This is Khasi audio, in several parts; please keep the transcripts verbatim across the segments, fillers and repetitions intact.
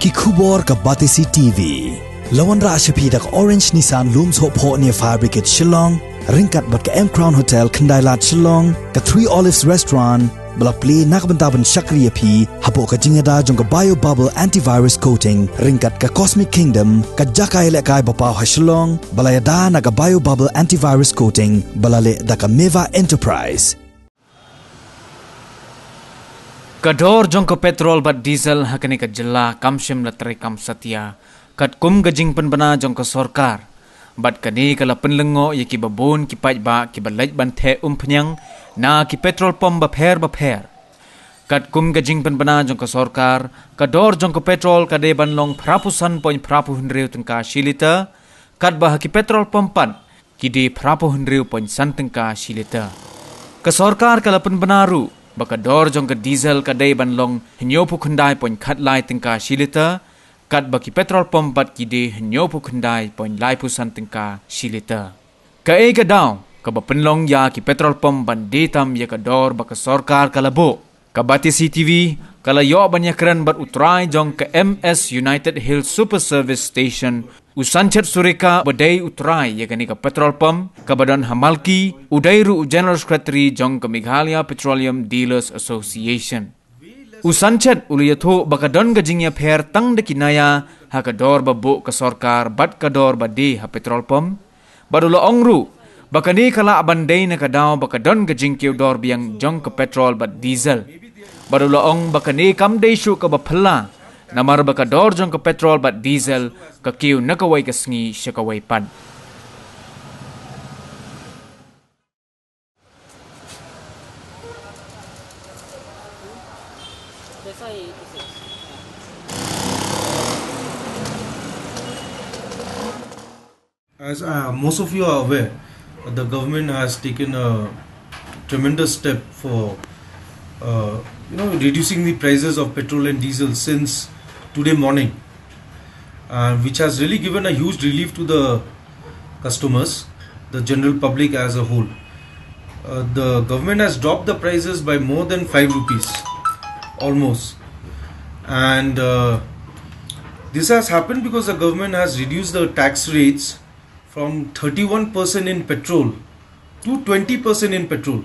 Ki khubor ka Batesi T V. La wanrah sha phi da ka Orange Nissan Lum Sohphoh near Fire Brigade Shillong, ryngkat bad ka M Crown Hotel Khyndailad Shillong, ka Three Olives Restaurant, ba la plie na ka bynta ban shakri ïa phi hapoh ka jingïada jong ka Bio Bubble Antivirus Coating, ryngkat ka Cosmic Kingdom, ka jaka ïalehkai ba paw ha Shillong, ba la ïada na ka Bio Bubble Antivirus Coating, ba la leh da ka Meva Enterprise. Ka dor jong ka petrol bad diesel ha kane ka jylla kam shym la treikam satia, katkum ka jingpynbna jong ka sorkar. Bad kane ka la pynlyngngoh ïa kiba bun ki paidbah kiba leit ban theh umphniang na ki petrol pump bapher bapher. Katkum ka jingpynbna jong ka sorkar, ka dor jong ka petrol ka dei ban long phra phew san point phra phew hynriew tyngka shi liter, katba ha ki petrol pump pat ki dei phra phew hynriew point san tyngka shi liter. Ka sorkar ka la pynbna ruh ba ka dor jong ka diesel ka dei ban long hynñiew phew khyndai point khatlai tyngka shi liter, katba ki petrol pump pat ki dei hynñiew phew khyndai point lai phew san tyngka shi liter. Kaei ka daw kaba pynlong ïa ki petrol pump ban die tam ïa ka dor ba ka sorkar ka la buh? Ka Batesi T V ka la ïoh ban ïakren bad u trai jong ka M S United Hill Super Service Station, u Sanchet Surika, ba dei u trai ïa kane ka petrol pump kaba don ha Malki, u dei ruh u General Secretary jong ka Meghalaya Petroleum Dealers Association. U Sanchet u la ïathuh ba ka don ka jingïapher tang da ki naïa ha ka dor ba buh ka sorkar bad ka dor ba die ha petrol pump. Bad u la ong ruh ba kane ka lah ban dei na ka daw ba ka don ka jingkiew dor biang jong ka petrol bad diesel. Bad u la ong ba kane kam dei shuh kaba phylla, namar ba ka dor jong ka petrol bad diesel ka kiew na kawei ka sngi sha kawei pat. As uh, most of you are aware, the government has taken a tremendous step for, uh, you know, reducing the prices of petrol and diesel since today morning, uh, which has really given a huge relief to the customers, the general public as a whole. Uh, the government has dropped the prices by more than five rupees, almost. And uh, this has happened because the government has reduced the tax rates from thirty-one percent in petrol to twenty percent in petrol,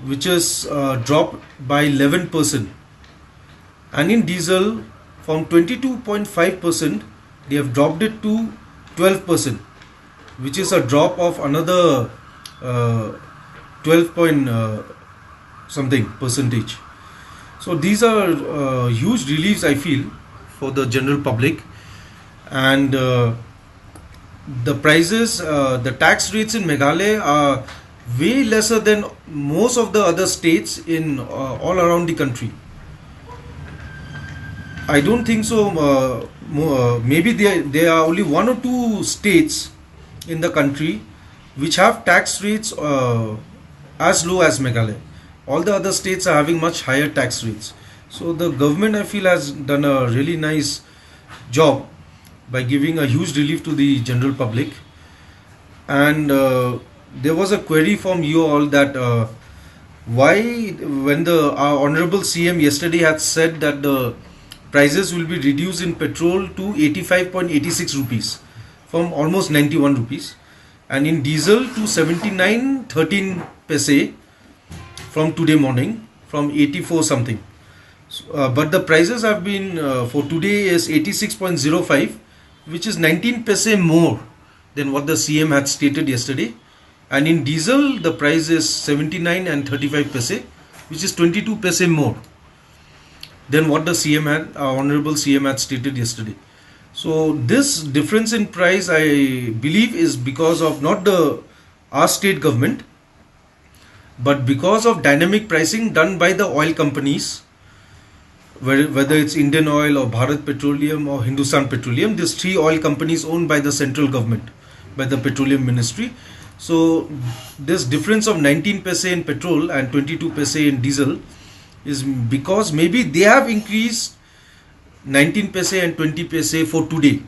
which is uh, dropped by eleven percent. And in diesel, from twenty-two point five percent, they have dropped it to twelve percent, which is a drop of another uh, twelve point uh, something percentage. So these are uh, huge reliefs, I feel, for the general public. And uh, the prices, uh, the tax rates in Meghalaya are way lesser than most of the other states in uh, all around the country. I don't think so. Uh, mo- uh, maybe there, there are only one or two states in the country which have tax rates uh, as low as Meghalaya. All the other states are having much higher tax rates. So the government, I feel, has done a really nice job by giving a huge relief to the general public. And uh, there was a query from you all that uh, why, when the our honorable C M yesterday had said that the prices will be reduced in petrol to eighty-five point eighty-six rupees from almost ninety-one rupees, and in diesel to seventy-nine thirteen paise from today morning, from eighty-four something. So, uh, but the prices have been uh, for today is eighty-six point zero five, which is nineteen paise more than what the C M had stated yesterday. And in diesel, the price is seventy-nine and thirty-five paise, which is twenty-two paise more than what the C M had, uh, honorable C M had stated yesterday. So this difference in price, I believe, is because of not the our state government, but because of dynamic pricing done by the oil companies, whe- whether it's Indian Oil or Bharat Petroleum or Hindustan Petroleum, these three oil companies owned by the central government, by the Petroleum Ministry. So this difference of nineteen paise in petrol and twenty-two paise in diesel is because maybe they have increased nineteen paise and twenty paise for today,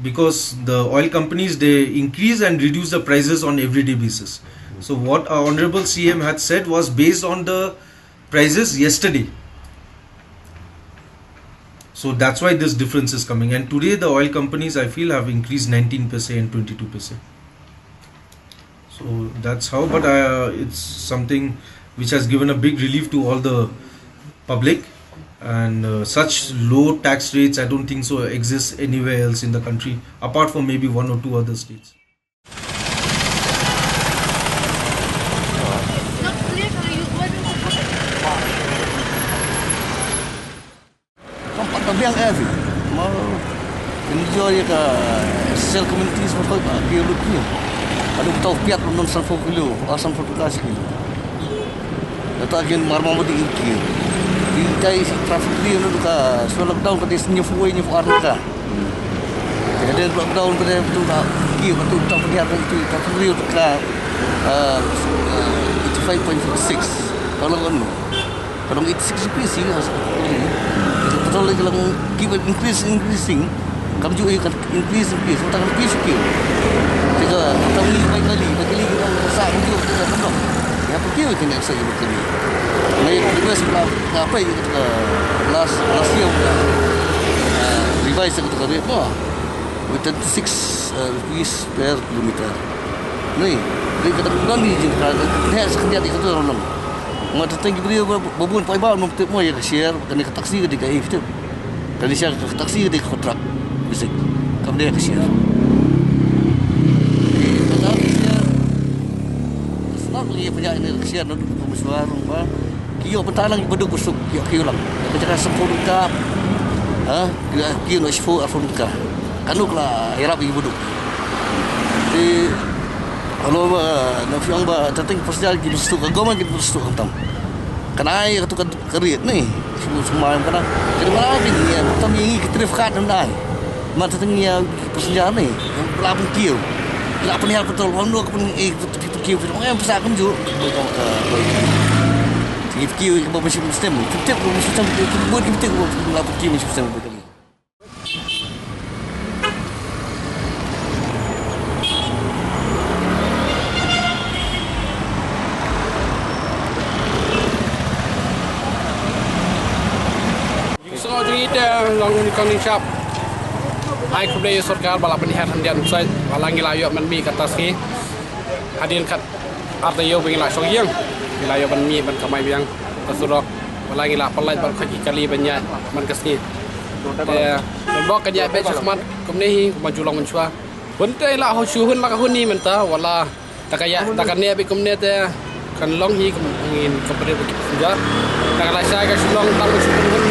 because the oil companies, they increase and reduce the prices on everyday basis. So what our honorable C M had said was based on the prices yesterday. So that's why this difference is coming. And today, the oil companies, I feel, have increased nineteen percent and twenty-two percent. So that's how, but uh, it's something which has given a big relief to all the public. And uh, such low tax rates, I don't think so, exists anywhere else in the country, apart from maybe one or two other states. Kam pat ka biang eh fi. Ma, enjoy ka sel communities ma, ka ki lu ki. Adu tau piat non san fo kilo, ah, san fo ka kilo. Kata kin mar ma di ki. Di tai traffic di no ka, so lockdown ka di sini fo ni fo arka. Jadi lockdown pada tu ka ki, betul tak dia tu, traffic di ka, ah, eighty five point six. Kalau kan Ka long eighty six rupees hi, ha, sa ka petrol. Ka petrol ka long keep increase, increasing. Kam ju, eh, ka increase, increase. Ka long increase, increase. Te ka, ka long bai kali, bai kali ka long sa ka ju, ka long. Ïa, ka kiew ka next ïa bai kali. Ngai request ka, ka apa ïa ka last, last year ka, uh, revise ka, ka rate mo. With twenty six, uh, rupees per kilometer. Ni, ni ka tang ni jin ka, ka, ka, ka, ka, ka, ka, ka, Nga ta teng ki briew ba, ba bun paidbah, ngam tip mo ïa ka share, kane ka taxi ka dei ka eighty. Kane share ka taxi ka dei ka kontrak. Basic. Kam dei ka share. Ki kata ka share. Ka snar lagi ïa pynïaid ïa ka share, na duk ka mishwar, ba. Ki ïoh bynta lang, ki baduk busuk, ïoh ki lang. Ka jaka sempurna ka. Ha? Ki, ki ïoh shiphew, arphew ka. Kano ka la ïarap ïa ki baduk. Te, Alo ba, na phi ong ba, ta teng passenger ki bus tu, ka government ki bus tu khamtam. Kan ai ka tu ka, ka rate ni. Shu shu mai kana. Jadi mana ki ni, tam ni ki trip card nam dai. Ma ta teng ni, ki passenger ni. La pun kiew. La pun ya betul, wan lo ka pun, eh, ki pun kiew, pun, eh, pasal kan ju. Ka, ka, ka, ki kiew, ka ba mesti, mesti. Ki tip, mesti, mesti, ki buat, ki tip, la pun kiew, mesti, mesti. Jingsngew jong ngi te long kane ka shap. Ai khublei ïa sorkar ba la pynhiar khyndiat, ba la ngi la ïoh ban mih kata sngi. Hadien kat ar taïew ba ngi la shong ïing, ngi la ïoh ban mih ban kamai biang ka surok. Ba la ngi la pynlait ban khot ki kali ban ïaid man ka sngi. Te ban bok ka ïaid beit shakhmat kumne hi, kumba ju long mynshuwa. Bun te la ho shu hun ma ka hun hi mynta, wala ta ka ïa, ta ka ne beit kumne te kan long hi kum ngin ka pyrshah beit ki passenger. Ta ka lashai ka shu long tang shu hun,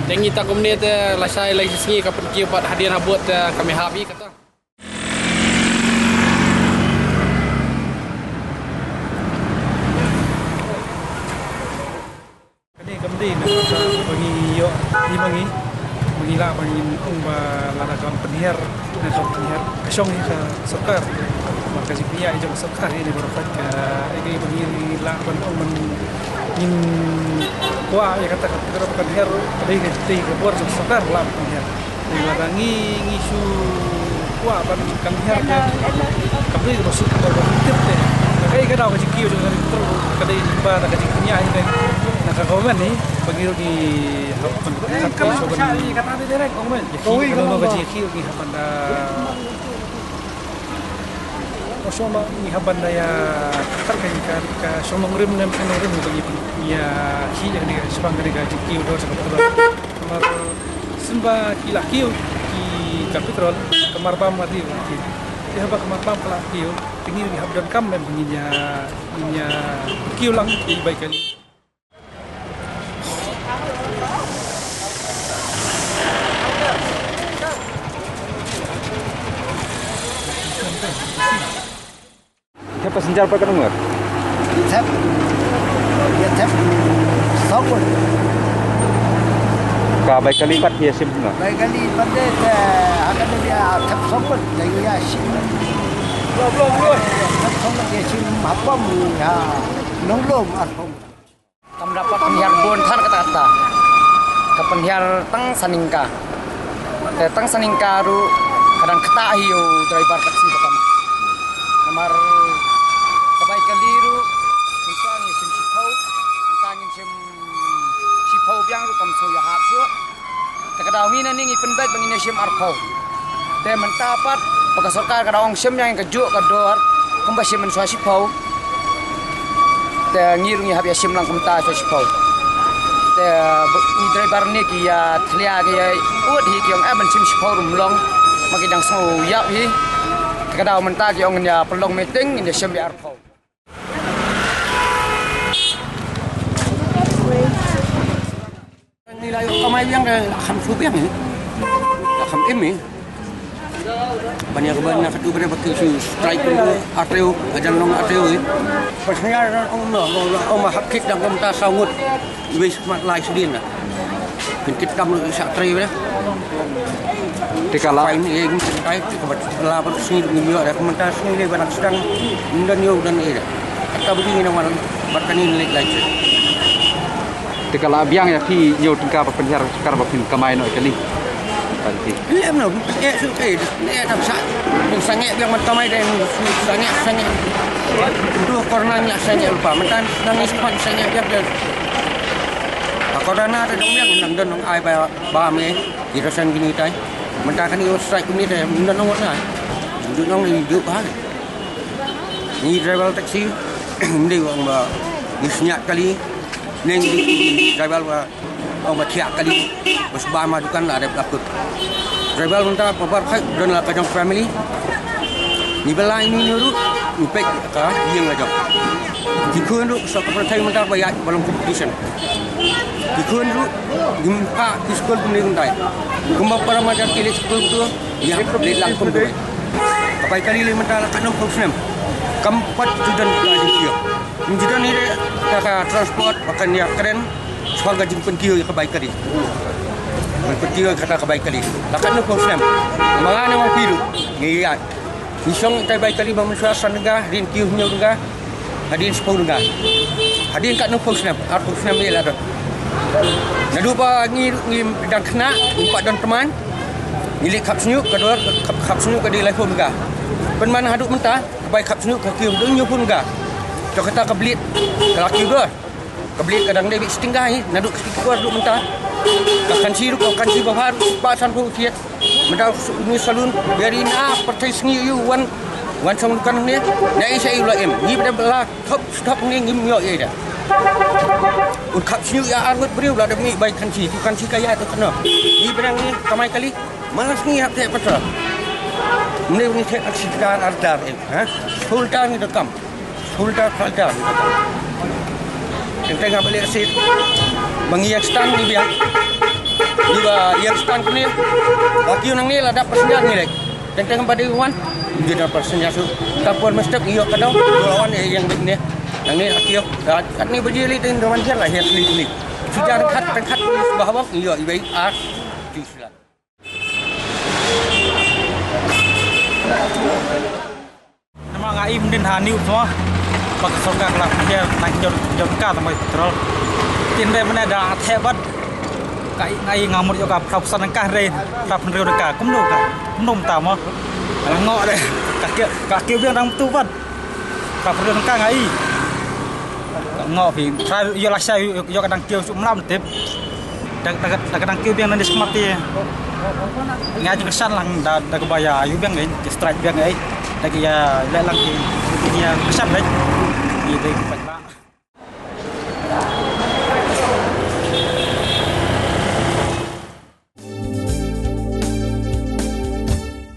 te ngi tang kumne te lashai lai shi sngi ka pynkiew pat hadien habud te kam ïahap hi kata. Kane kam dei na ka ba ngi ïoh, ngi ma ngi, ba ngi lah ba ngin ong ba lada kam pynhiar, na kam pynhiar ka shong hi ka sorkar. Ba ka jingpynïaid jong ka sorkar hi ne baroh ka, eh, ka ba ngi lah ban ong ban ngin kwah ïa kata ka program pynhiar, ka dei ka dei ka bor jong ka sorkar lah ban pynhiar. Te lada ngi, ngi shu kwah ban kan hiar te, kam dei kaba suk kaba tip te. Kaei ka daw ka jingkiew jong ka ri Kyntrol, ka dei lyngba na ka jingpynïaid hi na ka government hi, ba ngi ruh ngi hap ban, hap ban shu ban ïa ki, kano kano ka jingkiew ngi hap ban da. Ka shong nong ngi hap ban da ïa, ka, ka, ka shong nongrim ne, shong nongrim ngi ïa ki ïa ka dei ka shibang ka dei ka jingkiew dor jong ka. Namar symba ki la kiew ki ka petrol, ka marbam ka dei ki. Te haba ka marbam ka la kiew, te ngi hap donkam ban ngin ïa, ngin ïa kiew lang ki bai kali. Thep passenger pat katno ngut? Thep. Ïa thep sawphew. Ka bai kali pat ïa shim ngut? Bai kali pat te, te, ha ka dei ïa thep sawphew, dei ïa shim. Thep sawphew ïa shim hapom ïa nonglum arphew. Kam da pat pynhiar bun than kata kata. Ka pynhiar tang sa nyngka. Te tang sa nyngka ruh ka dang ktah hi u driver taxi ba kam. Namar ka bai kali ruh, mynta ngin shim shiphew, mynta ngin shim shiphew biang ruh kam shu ïahap shuh. Te ka Ngi nangne ngi pynbeit ba ngin ïa shim arphew. Te mynta pat ba ka sorkar ka da ong shim ïa ka juh ka dor kumba shim mynshuwa shiphew. Te ngi ruh ngi hap ïa shim lang kumta shuwa shiphew. Te ba u driver ne ki ïa thlia ki ïa ud hi ki ong eh ban shim shiphew ruh ym long. Ma ki dang sngew ïap hi. Te ka daw mynta ki ong ngin ïa pynlong meeting ngin ïa shim ïa arphew. Ni la ïoh kamai biang de la kham shu biang ni. La kham im ni. Ban ïa ka ban na katu kane ba ki shu strike pynku arteu, ajan long arteu ni. Pas nya ong no, ong no, ong ma hap kit dang kumta saw ngut. Iwei smat lai sdien na. Pyn kit tam sa trei ba. Te ka la. Fine, ye gum tai, te ka ba la ba sngi ni yo da kumta sngi le ba nak sedang. Ndan yo dan ira. Kata budi ngin wan bat kane lek lai. Te ka la biang ïa phi hynñiew tyngka ba pynhiar kar ba phin kamai noh ïa kane. Ban phi. Lem no, eh, su, eh, eh, tam sa. Sangeh biang mynta mai dei, sangeh, sangeh. Duh korna ïa sangeh lypa. Mynta nang is pan sangeh biang dei. Ba korna te dong biang nang don nang ai ba, ba me. Ki rasan kine tai. Mynta kane ïa strike kine te, nang don nang na. Duh nang ni duh ba. Ni driver taxi, mdei ong ba, ni sñiat kali, neng di driver ba, ong ba thiah kali, bas ba ma dukan la dep lakut. Driver mynta pabar khai, don la ka jong family. Ni belai ni ni ruh, ni pek ka, ïeng la jong. Ki khun ruh, sa ka pyrthai mynta ba ïa, ba long competition. Ki khun ruh, gim pa, ki skul pun ni mynta. Kumba para ma jong ki leh skul tu, ïa, leh lang kum tu. Ka bai kali leh mynta la katno phew snem. Kam pat ju don ka jingkiew. Ju don ni de ka, ka transport, ba kan ïa kren, shuwa ka jingpynkiew ïa ka bai kali. Jingpynkiew ïa kata ka bai kali. La katno phew snem. Ma nga ne ma phi ruh. Ngi ïa. Ngi shong ïa ka bai kali ba mynshuwa san tyngka, hadien kiew hynñiew tyngka. Hadien shiphew tyngka. Hadien katno phew snem, arphew snem ïa la don. Naduh ba ngi, ngi dang khynnah, ngim pat don tymmen. Ngi leh khap shñiuh, ka dor, khap, khap shñiuh ka dei laiphew tyngka. Pynban haduh mynta, ka bai khap shñiuh ka kiew dang hynñiewphew tyngka. To kata ka blade, ka la kiew dor. Ka blade ka dang dei beit shi tyngka hi, naduh ka shi tyngka haduh mynta. Ka khansi ruh, ka khansi ba bha ruh, ba sanphew thied. Mynta u ni salon, biang ri na pyrthei sngi ïa u wan, wan shong dukan ne. Na i sa i u la im, ngi ba la thop, thop ne ngim ïoh ïa da. Un khap shñiuh ïa ar ngut briew la da ngi bai khansi, tu khansi ka ïa tu kano. Ngi ba dang ngi kamai kali. Malas ngi hap theh petrol. Mne ngi theh taxi dar ar dar, eh, ha? Full time ngi da kam. Full time, full time ngi da kam. Teng teng hap leh sit. Ba ngi ïeng stang ngi biang. Ngi ba ïeng stang kane. Ba kiew nangne la dap passenger ngi leh. Teng teng ba dei wan. Ngi da passenger su. Ka por mestep ngi ïoh ka dong. Dua wan ïeng beit ne. Nangne la kiew. Kat ni ba jia leh teng da wan jia la hiat klik klik. Sujar khat teng khat ba hawak ngi ïoh i bai ar. Ti sila. Namar nga im din ha niu semua. Ba ka sorkar ka la pynjah na ki jor jor ka tang bai petrol. Tin dei mane da theh bad. Ka i nga i nga mut ïoh ka phra phew san ka dei phra phew hynriew ka kumno ka kumno mynta mo. Ka la ngoh dei ka kiew ka kiew biang dang tu bad. Ka pyrshah ka ngai. Ka ngoh phi. Trai ïa la shai ïa ka dang kiew shu mlam tip. Da da da ka dang kiew biang nan di smat ti. Ngai jingkyrshan lang da da ka ba ïa ïa biang ngai. Ki strike biang ngai. Da ki ïa leh lang ki ki ïa kyrshan ngai. Ki dei ki pynbah.